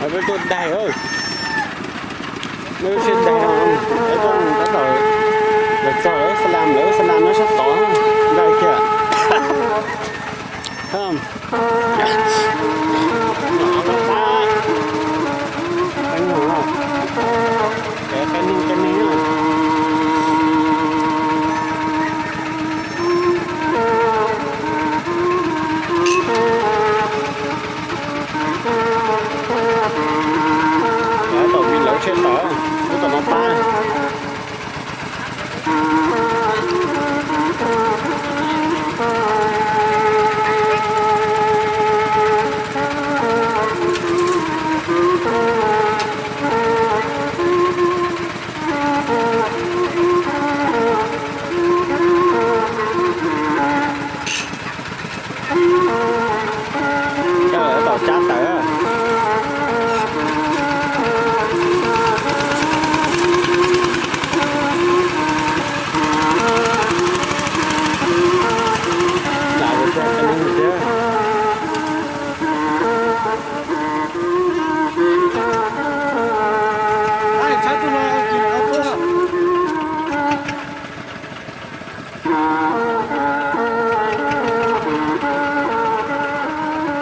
Peb tuaj daig, peb tuaj daig no, peb tuaj tab tom los txog lawv xa las, lawv xa las no sab tod daig kiag. Tom vim lawv tsheb tawm lub tom no pab. Coj lawv tom cab tawm. Lam tus tag cov neeg tiag.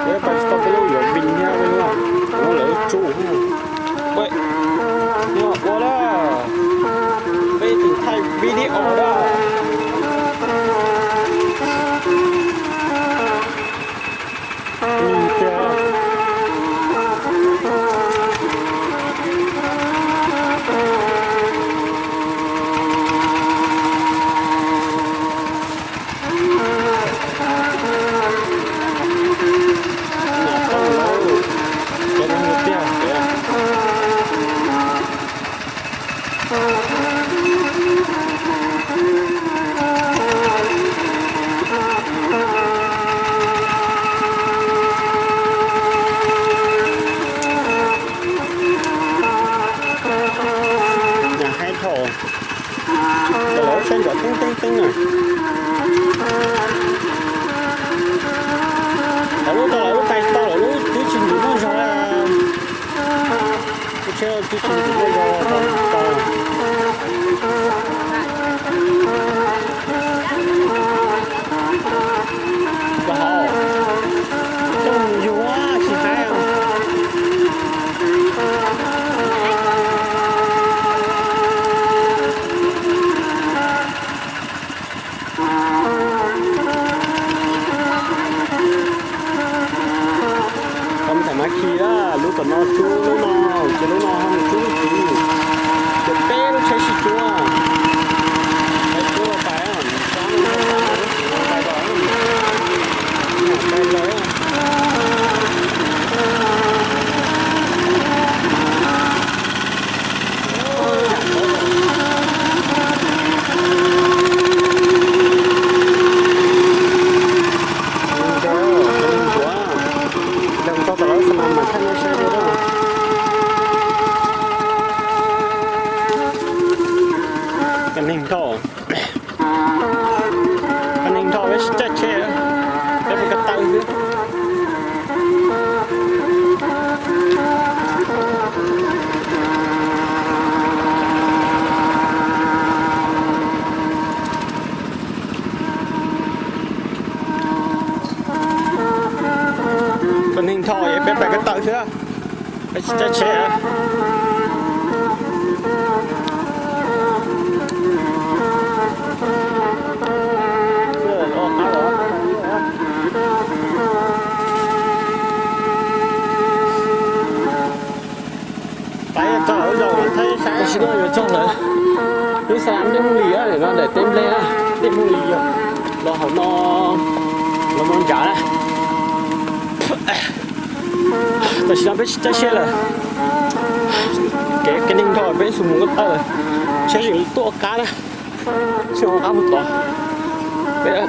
Peb pais tsis tau peb lub yuav vim thiab, peb lub, lawv tsuj. Ua lawm, peb tus thaij video lawm. Nyam haib dhau, cov lawv saib ntawd teeb teeb teeb na. Lawv lub tau lawv lub tais tau lawv lub twb tsis ntim muaj zog. Lub tsheb twb tsis ntim muaj zog tau. Los hauv, coj mus yug tsis haib. Kom tham mas khi lub tom no tsub lub no, ces lub no ho mus tsub lub tid, ces peb lub tsheb sib cuab, peb cuab pais, pais, pais lawm. Cov neeg nrho, cov neeg nrho peb sib caij tsheb, peb pais ko taw xwb. Cov neeg nrho es peb pais ko taw xwb, peb sib caij tsheb. Pais txog lawv zos Thaib Xav, tam sim no yuav txog lawv lub xa dej Mooj Lis, no daim teb nplej na, dej Mooj Lis yog los hauv no, los no nrad na. Tam sim no peb tsis caij tsheb lawm, kev kev neeg nrho peb xum mus ko taw, tsheb tseem tuaj qab na, tsheb ua qab mus tod, peb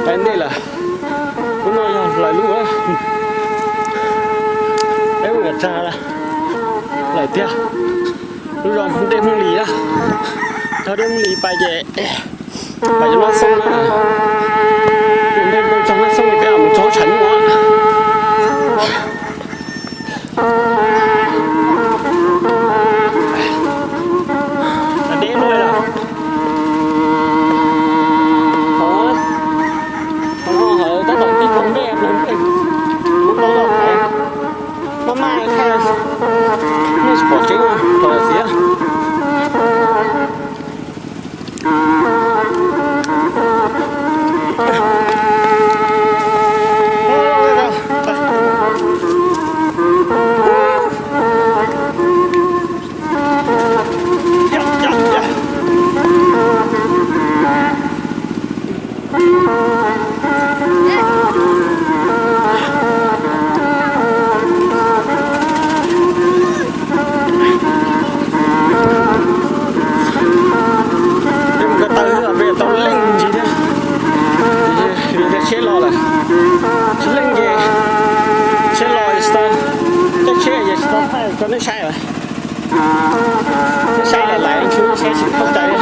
pais ntej lawm. Lub no yog lawv lub, peb mus kom tsag lawm tiag. Lub zos dej Mooj Lis na, tog dej Mooj Lis pais ces pais txog Mab Xoob na, txog Mab Xoob peb mus txog tshav nyuj. Tso nej saib, nej saib lais lais, nej saib tsis tau cai li.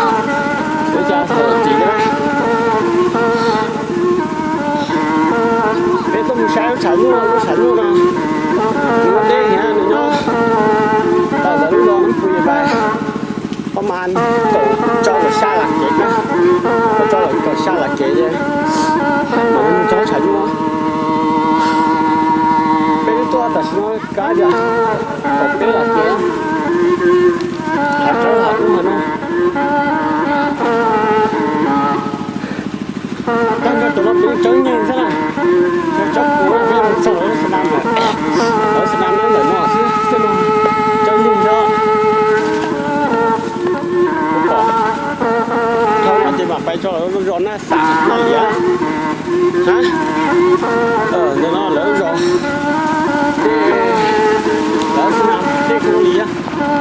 Ua cas txawm txim li na. Peb tuaj mus saib lub tshav nyuj, lub tshav nyuj no, nws muaj dej thiab nws nyob tau ntawm lub zos Phu Yas Npais. Pab mas kaum rau kaum xya las kev na, kaum rau los kaum xya las kev ces mam li mus txog tshav nyuj. Peb twb tuaj tam sim no kab tias kaum peb las kev, hav tsawb hav ub no. Tag nrho cov no peb tsawb nyeg xwb na, tsawb kuv na, peb mus txog lawv xab nam lawm, lawv xab nam nyob ntawm no xwb, tsawb nyeg xwb. Kuv pom dhau no ces mam pais tso lawv zos Naj Xam Naj Liam. Hab, ntawm no lawv zos, lawv xab nam tej kuj li,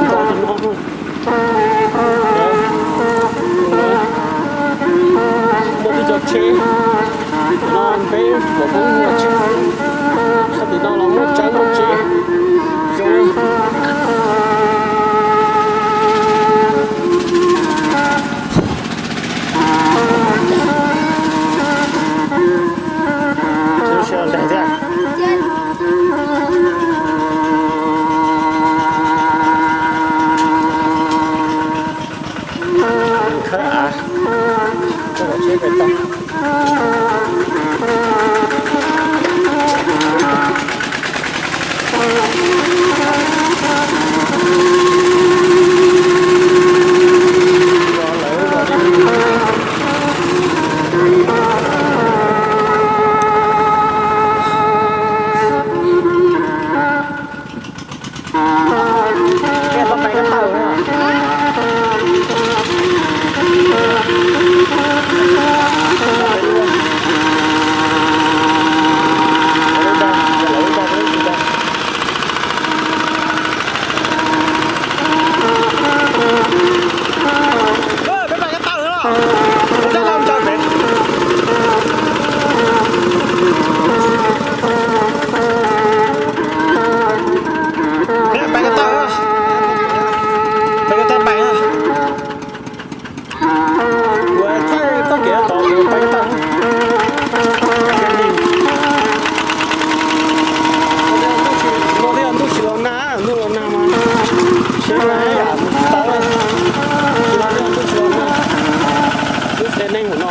nto tim no. Muaj tib co tsheb, no peb los peb muaj tsheb, sab tim no los muaj tsheb muaj tsev zoo. Sawv daws thiab. Khawb av, koj kom tsheb pais tau. Peb pais ko taw, pais ko taw pais na. Kuv thaij txoj kev tod kuv pais ko taw. No twb yog ntuj tsis los nag, ntuj los nag mas tsheb mas yam mus tsis tau. Tsis los ntuj tsis los nag, lub qe neeg hauv no.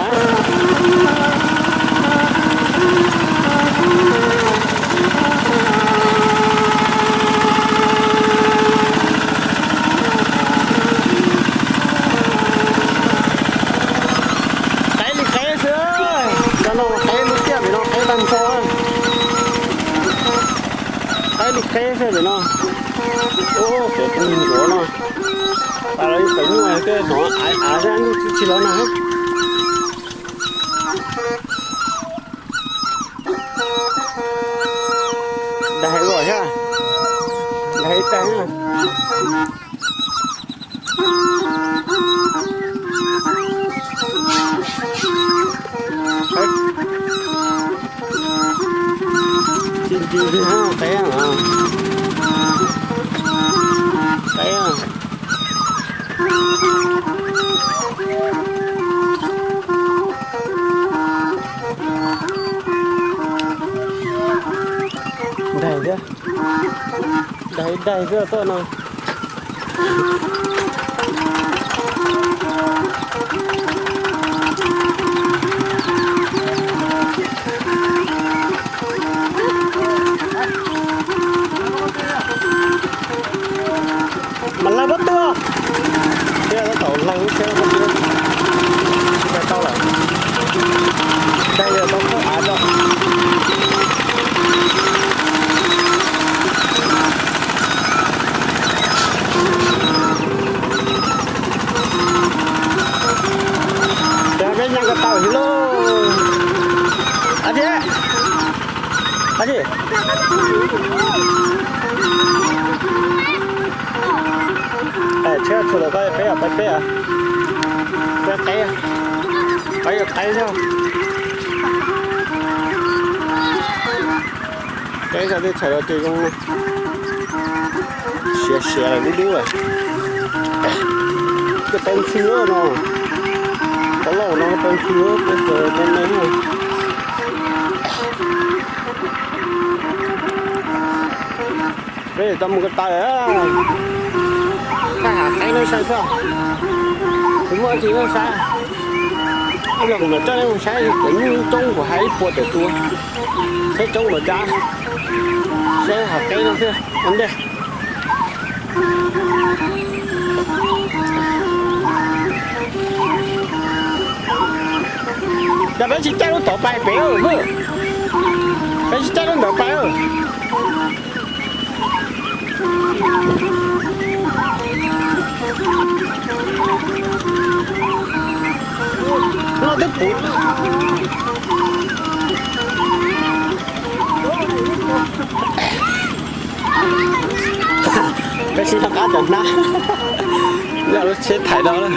Qaib li qaib xwb, cov no qaib lub tiaj pem no qaib tag nrho. Qaib li qaib xwb pem no. Ub, pem kuv ntsuav no. Pas los ib pem nyuj tej no av av thiab, ntuj tsis los nag. Daig los thiab, daig ib tag na. Ci ntsis li qe, qe. Daig thiab, daig daig xwb tuaj no. Mas lawv pob tw, thiab tab tom lawv lub tsheb pob tw, tsis tau lawm, daig yog tau khawb av rau. Ces peb nyas ko taw hais lauj. Ab tsi, ab tsi, tsheb txhua lawm, peb peb, peb qeb, peb yuav qeb xwb. Qeb saum tej tshais los ces zoo no. Siav siav lawm dub dub lawm. Tej peb ntxhw no, qhov lauj no peb ntxhw, peb me me. Peb tau mus ko taw, thaij hav qeb no saib xwb. Tsis muaj dab tsi no saib. Ib los kuv mam coj nej mus saib cov nyuj coob kuv hais ib puas tawm tus. Saib coob los cas, saib hav qeb no xwb ua ntej. Cas peb tsis caij lub tod pais pem, peb tsis caij lub ntawd pais. No twb puv. Peb sib noj qab cov hnab, yog lub tsheb thaiv do lawm.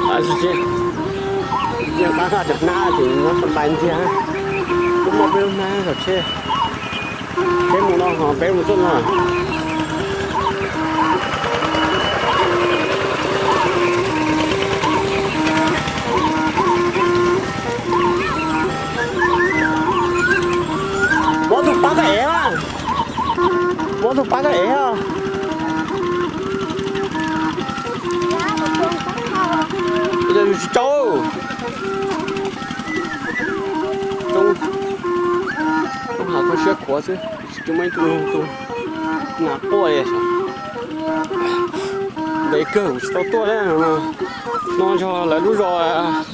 Qab cov hnab ces no npais ntxiag, twb muaj peb lub hnab tom tsheb. Peb mus no, peb mus tuaj no. Muab tus pab koj ev, muab tus pab koj ev. Tsis tau, zoo, zoo hav koj siab khuav xwb, tsis muaj ib tug, tus nas quaj li. Ntev kawg kuv tsis tau tuaj na. No yog lawv lub zos,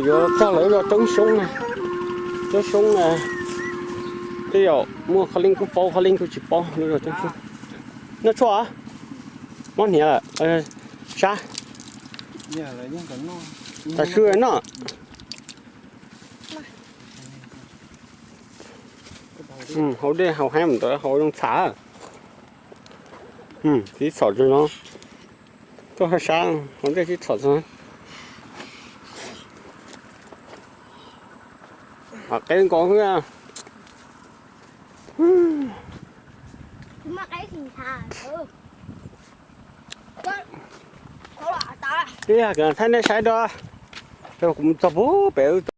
yuav txog lawv lub zos Roob Xyoob na. Roob Xyoob na, tej zaum muaj qhov leej kuj paub, qhov leej kuj tsis paub lub zos Roob Xyoob. Noj tshuaj, mob hniav lawm, sab. Tam sim no haus dej haus heev mus ntawd haus zoo txhav. Tib txhom tso no, tuaj haj sab haus dej tib txhom tso. Hav qeb nkaus xwb. Ib yam thaij nej saib do, kuv mus txog pem